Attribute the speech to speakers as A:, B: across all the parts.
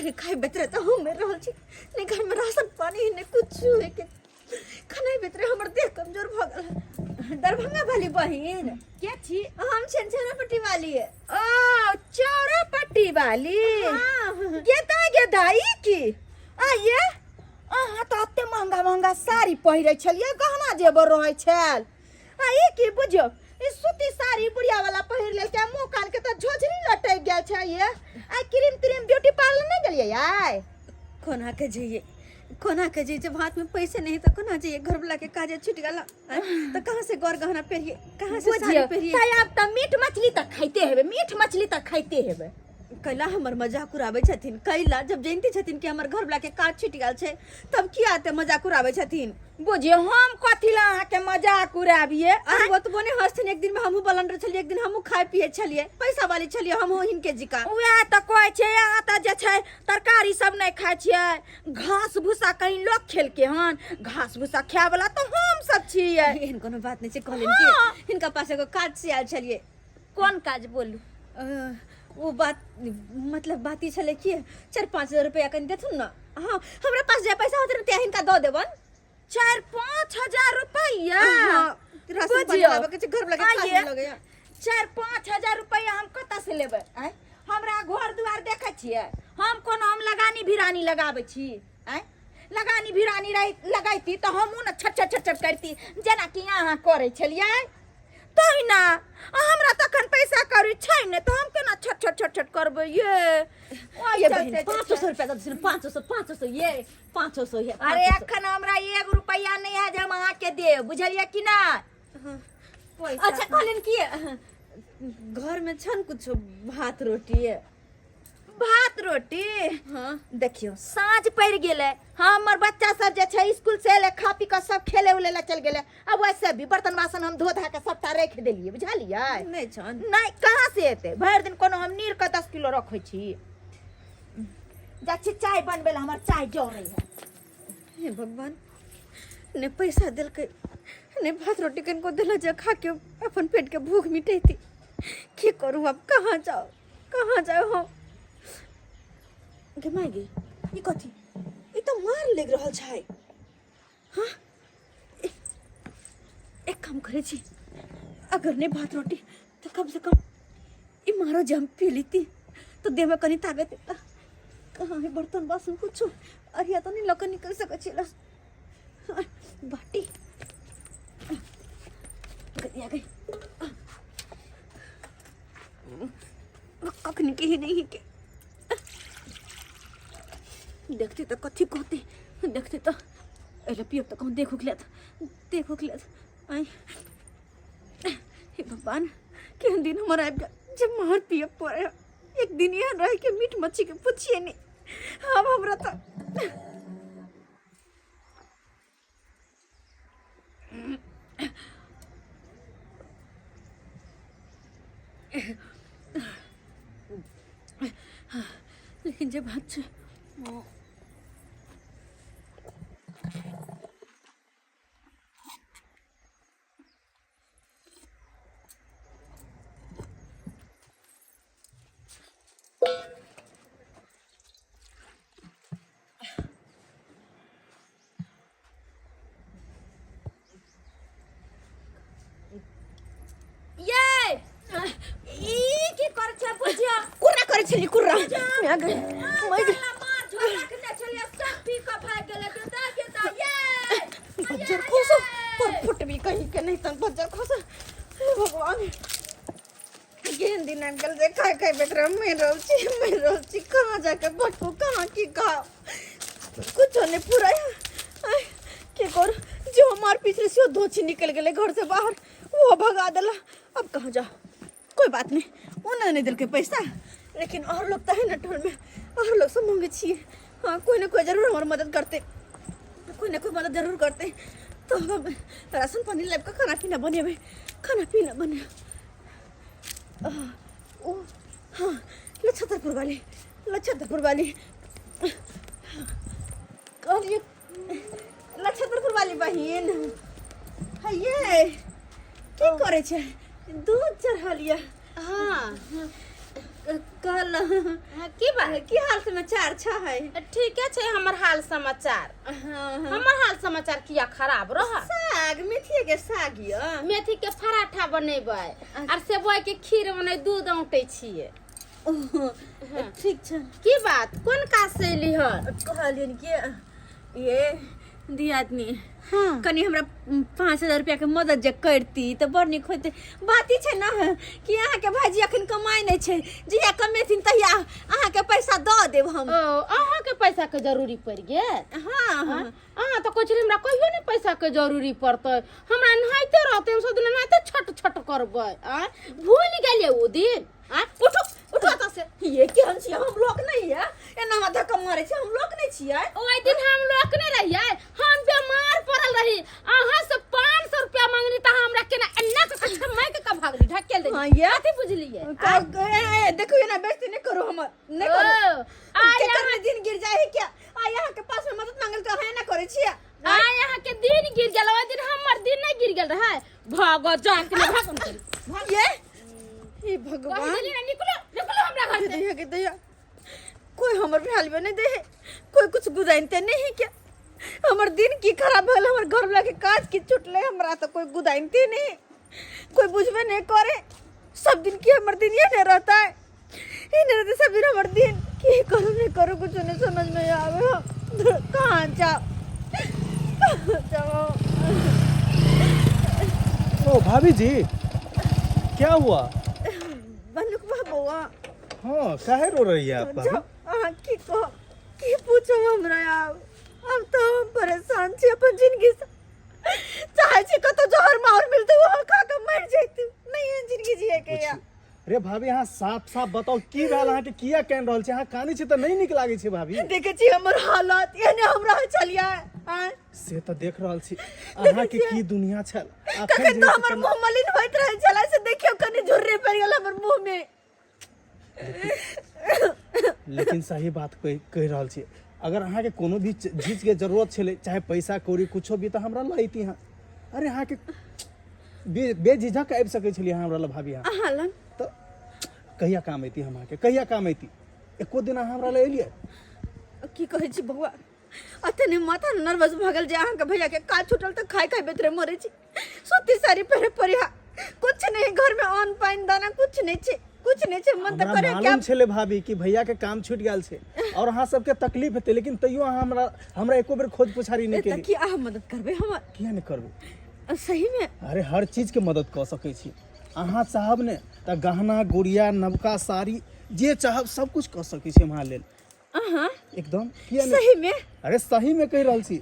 A: अरे खाइ बेतरे तऽ हम मरि रहल छी, नहि घरमे राशन पानी, नहि कुछ के खाना बेतरे हमर देह कमजोर भऽ गेल है। दरभंगा वाली बहिन
B: के छी?
A: हम छनछना वाली है।
B: ओ चौरा पट्टी वाली।
A: हाँ।
B: गेदा गेदा ई की आइए, अहाँ तऽ एते महंगा महंगा साड़ी पहिरै छलियै, गहना जेबर रहै छल, आ ई की बुझियौ ई सूती साड़ी बुढ़िया वाला पहिर लेलकै, मुँह कान के तऽ झोझरी लटकि गेल छै। ये आ क्रीम त्रीम ब्यूटी पार्लर नहि गेलियै आइ?
A: कोना के जइए, कोना के जइए, जब हाथ में पैसे नहीं तो कोना जइए? घर वाला के काजे छूट गेल तो कहाँ से गौर गहना पहिरिए, कहाँ से साड़ी
B: बुझियौ
A: पहिरिए?
B: ताई आब तऽ मीट मछली तऽ खाइते हेबै, मीट मछली तऽ खाइते हेबै।
A: कैला हमर मजाक उड़ाबै छथिन? कैला जब जानते छथिन कि हमर घर वाला के काज छूट गेल छै तब किया एते मजाक उड़ाबै छथिन?
B: बुझियौ हम कथी लए अहाँके मजाक उड़ाबियै?
A: अरे ओतबो नहि हँसथिन। एक दिन में हमहूँ बलंडर छलियै, एक दिन हमहूँ खाय पियै छलियै, पैसा वाली छलियै हमहूँ हिनके जिका।
B: उएह तऽ कहै छै, अहाँ तऽ जे छै तरकारी सब नहि खाइ छियै, घास भूसा कहीं लोक खेलकै हन? घास भूसा खाय वाला तऽ हम सब छियै।
A: एहन कोनो बात नहि छै। कहलियनि कि हिनका पास एगो काज से आयल छलियै।
B: कोन काज बोलू?
A: ओ बात मतलब बात ई छलै कि 4-5 हजार रुपया कनि देथुन ने। हाँ, हमरा पास जे पैसा होतै ने ते हिनका दऽ देबन।
B: 4-5 हजार रुपया?
A: हाँ, राशन पानी
B: बुझियौ।
A: लाबऽ के छै, घर वाला के काज
B: आइये।
A: लगैया।
B: 4-5 हजार रुपया हम कतऽ से लेबै? आँय, हमरा घर दुआर देखै छियै? हम कोनो हम लगानी भिरानी लगाबै छी? आँय, लगानी भिरानी लगैती तऽ हमहूँ ने छट छट छट छट करती जेनाकि अहाँ करै छलियै तहिना। आ हमरा तखन पैसा कौड़ी छै ने तऽ हम केना छट छट छट छट करबै ये? ओहि
A: ये
B: चलते
A: बहिन
B: जे
A: पाँचो
B: छै।
A: सौ रुपया दऽ देथिन, 500, 500 ये, 500 ये।
B: अरे
A: 500।
B: एखन हमरा 1 रुपैआ नहि है जे हम अहाँके देब, बुझलियै कि नहि? पैसा
A: अच्छा, कहलियनि कि घर में छन कुछो भात रोटी?
B: भात रोटी?
A: हाँ।
B: देखियौ साँझ पड़ि गेलै, हमर बच्चा सब जे छै स्कूल से एलै, खा पी कऽ सब खेले उले लए चलि गेलै। आ वैसे भी बर्तन बासन हम धो धा कऽ सबटा राखि देलियै, बुझलियै?
A: नहि छन?
B: नहि, कहाँ से एतै? भरि दिन कोनो हम नीर कऽ 10 किलो रखै छी? जाइ छी चाय बनबै लए, हमर चाय जरै है।
A: हे भगवान, ने पैसा देलकै ने भात रोटी कनिको देला जे खा के अपन पेट के भूख मिटेती। की करू अब? कहाँ जाओ, कहाँ जाओ हम? गे माय गे, ई कथी? ई तऽ मार लागि रहल छै। हाँ, एक काम करै छी, अगर नहि भात रोटी तऽ कम से कम ई मारो जे हम पी लेती तऽ देहमे कनि ताकत एता। कहाँ है बर्तन बासन कुछो? अरिया तऽ नहि लऽ कऽ निकलि सकै छी। बाटी गई गई कखनी के ही नहीं के देखते तऽ कथी कहते, देखते तऽ एले पियब तऽ कहूँ देखो लेत, देखो लेत। आइ हे भगवान, केहन दिन हमर आबि गेल जे मार पियब पड़े। एक दिन एहन रहे कि मीट मच्छी के पूछिए नहीं। अब हमरा तऽ लेकिन जे बात छै
B: ये ई की कर छै बुझिया?
A: कुर्रा करै छली कुर्रा। मैं गई, मैं गई।
B: मार झोला रखने छलियै, सब पी कऽ भागि गेलै। गेदा गेदा ये
A: बज्जर खोसो पर फुट भी कहीं के नहीं तन बज्जर खोसो। हे भगवान, केहन दिन आबि गेल जे खाय खाय बेटरा मरि रहल छी, मरि रहल छी। कहाँ जाके भटकू, कहाँ की कहा, कुछो नहीं पूरा। की करू? जो हमार पीछे से धोची निकल गेलै घर से बाहर, वो भगा देला। अब कहाँ जाओ? कोई बात नहीं, उन्हें नहीं दिलके पैसा, लेकिन और लोग तो है ना टोल में, और लोग सब मांगे छिए। हाँ, कोई ना कोई जरूर हमार मदद करते, कोई ना कोई मदद जरूर करते। तो हम राशन पानी लाबि कऽ खाना पीना बनेबै, खाना पीना बने। ओ हाँ, लछतरपुर वाली, लछतरपुर वाली कहलिए, लछतरपुर वाली बहिन है, की करै छै? दूध चढ़लियै?
C: हाँ।
A: कहल
C: हाँ, की बात?
A: की हाल समाचार छै?
C: ठीके छै हमर हाल समाचार। हमर हाल समाचार किया खराब रह?
A: साग मेथी के साग य।
C: मेथी के पराठा बनेबै आर सेवई के खीर बने, दूध औंटे छियै।
A: ठीक छै।
C: की बात, कोन काज से एली हन?
A: कहलियन कि ये दियादनी,
C: हाँ,
A: कनि हमरा 5000 रुपया के मदद जे करती तऽ बड़ नीक होइतै। बात ई छै ने कि अहाँके भाईजी अखन कमाइ नहि छै, जहिया कमेथिन तहिया अहाँके पैसा दऽ देब हम।
C: ओ अहाँके पैसा के जरूरी पड़ि गेल?
A: हाँ हाँ।
C: अहाँ तऽ कहै छलियै हमरा कहियो नहि पैसा के जरूरी पड़तै, हमरा नहाइते रहतै, हम सब दिन एनाहिते छट छट करबै। आँय, भूलि गेलियै ओ दिन? आँय,
A: उठो उठो एतऽ से। ये केहन छियै? हम लोक नहि ये, एना हमरा धक्का मारै छै? हम लोक नहि छियै?
C: ओहि दिन हम लोक नहि रहियै, हम बीमार पड़ल रही, अहाँ से 500 रुपया मांगली तऽ अहाँ हमरा केना एना कऽ कऽ छमैक कऽ भागली, ढकेल देली।
A: हाँ, ये?
C: कथी बुझलियै?
A: देखो, एना बेइज्जती नहि करू हमर, नहि करू।
C: ओ, आइ
A: केकर में दिन गिर जाए है क्या? आ यहाँ के पास में मदद मांगल तो अहाँ ना करे छियै।
C: आइ अहाँ के दिन गिर गेल, ओहि दिन हमर दिन नहि गिर गेल रहै। भागो जाके ने भागो ने।
A: ये हे भगवान,
C: कहि देली ना, निकलो निकलो हमरा घर से।
A: दैया के दैया, कोई हमर भेल में नहीं दे है, कोई कुछ गुदाइनते नहीं है क्या? हमर दिन की खराब भेल, हमर घर वाला के काज की छुटले, हमरा तो कोई गुदाइनते नहीं, कोई बुझबे नहीं करे। सब दिन की हमर दिन ये नहीं रहता है, ये नहीं रहता सब दिन हमर दिन। की करू नहीं करू कुछ नहीं समझ में आवे। हम कहाँ जाओ, कहाँ जाओ?
D: ओ भाभी जी, क्या हुआ?
A: बनुक बौआ।
D: हाँ, काहे रो रही है आप भाभी?
A: जाओ, अहाँ की कह की पूछो हमरा आब। अब तो हम परेशान छी अपन जिंदगी से। चाहे छी कतौ जहर माहौर मिलते वो खा के मर जैती, नहीं है जिंदगी जिए के या।
D: अरे भाभी, अहाँ साफ साफ बताओ की भेल अहाँके, किया कानि रहल छी अहाँ? कानै छी तऽ नहि नीक लागै छै भाभी।
A: देखे छी हमर हालत, एहने हम रहल छलियै आँय?
D: से तऽ देख रहल छी अहाँके की दुनिया छल अखन।
A: कखन
D: जे
A: तऽ
D: छै
A: हमर मुँह मलिन होइत रहल छलै, से देखियौ कनि झुर्री पड़ि गेल हमर मुँह में।
D: लेकिन सही बात कहि कहि रहल छी, अगर अहाँके कोनो भी चीजके जरूरत छलै, चाहे पैसा कौड़ी कुछो भी, तऽ हमरा लऽ अयती अहाँ। अरे अहाँके बेझिझक आबि सकै छलियै अहाँ हमरा लग भाभी अहाँ।
A: अहाँ लग
D: तऽ कहिया काम अयती हम अहाँके, कहिया काम अयती? एको दिन अहाँ हमरा लग एलियै?
A: की कहै छी बौआ, अतने माथा नर्वस भऽ गेल जे अहाँके भैया के काज छूटल तऽ खाय खाय बेतरे मरै छी, सूती साड़ी पहिरे परिहा, कुछ नहीं घर में, अन्न पानि दाना कुछ नहीं छै, कुछ नहीं छै। मन तऽ
D: हमरा
A: करे
D: मालूम
A: क्या
D: छलै भाभी कि भैया के काम छूटि गेल छै और अहाँ सबके तकलीफ हेतै, लेकिन तैयो अहाँ हमरा हमरा एको बेर खोज पुछारी नहि
A: तऽ
D: केली।
A: की अहाँ मदद करबै हमर?
D: किया नहि करबै?
A: सही में?
D: अरे हर चीज के मदद कऽ सकै छी। अहाँ चाहब ने तऽ गहना गुड़िया, नवका साड़ी, जे चाहब सब कुछ कऽ सकै छी हम अहाँ लेल।
A: अहाँ
D: एकदम, किया नहि?
A: सही में?
D: अरे सही में कहि रहल छी।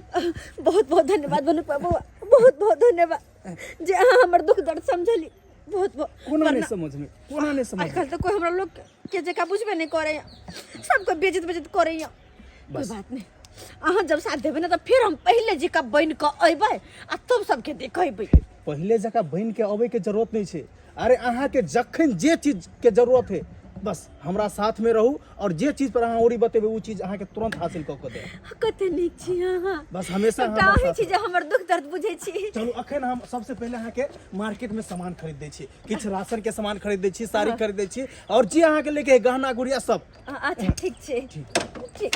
A: बहुत बहुत धन्यवाद बनु बाबू, बहुत बहुत धन्यवाद जे अहाँ हमर दुख दर्द समझली, बहुत बहुत।
D: कोना नहि समझमे, कोना नहि समझ?
A: आजकल तऽ कोई हमरा लोग के जकाँ बुझबे नहीं करे, सबके बेइज्जत बेइज्जत करे। कोई
D: बस।
A: बात नहीं, अहाँ जब साथ देबै ने तऽ फिर हम पहिले जकाँ बनि कऽ अयबै आ तब सबके देखेबै।
D: पहिले जकाँ बनि के अबै के जरूरत नहि छै। अरे अहाँके जखन जे चीज के जरूरत है, बस हमरा साथ में रहू और जे चीज पर अहाँ ओरी बतेबै ओ चीज अहाँके तुरंत हासिल कऽ के देब।
A: कते नीक छी अहाँ।
D: बस हमेशा
A: एकटा
D: हमरा
A: अहीं
D: साथ
A: छी जे हमर दुख दर्द बुझै छी।
D: चलू, अखन हम सबसे पहिले अहाँके मार्केट में सामान खरीद दै छी, किछु राशन के सामान खरीद दै छी, साड़ी खरीद दै छी और जे अहाँके लेके है, गहना गुड़िया सब।
A: अच्छा ठीक छै, ठीक।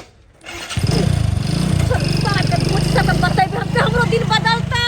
A: चलू, सारा के पूछ सब बतेबै हम तऽ हमरो दिन बदलतै।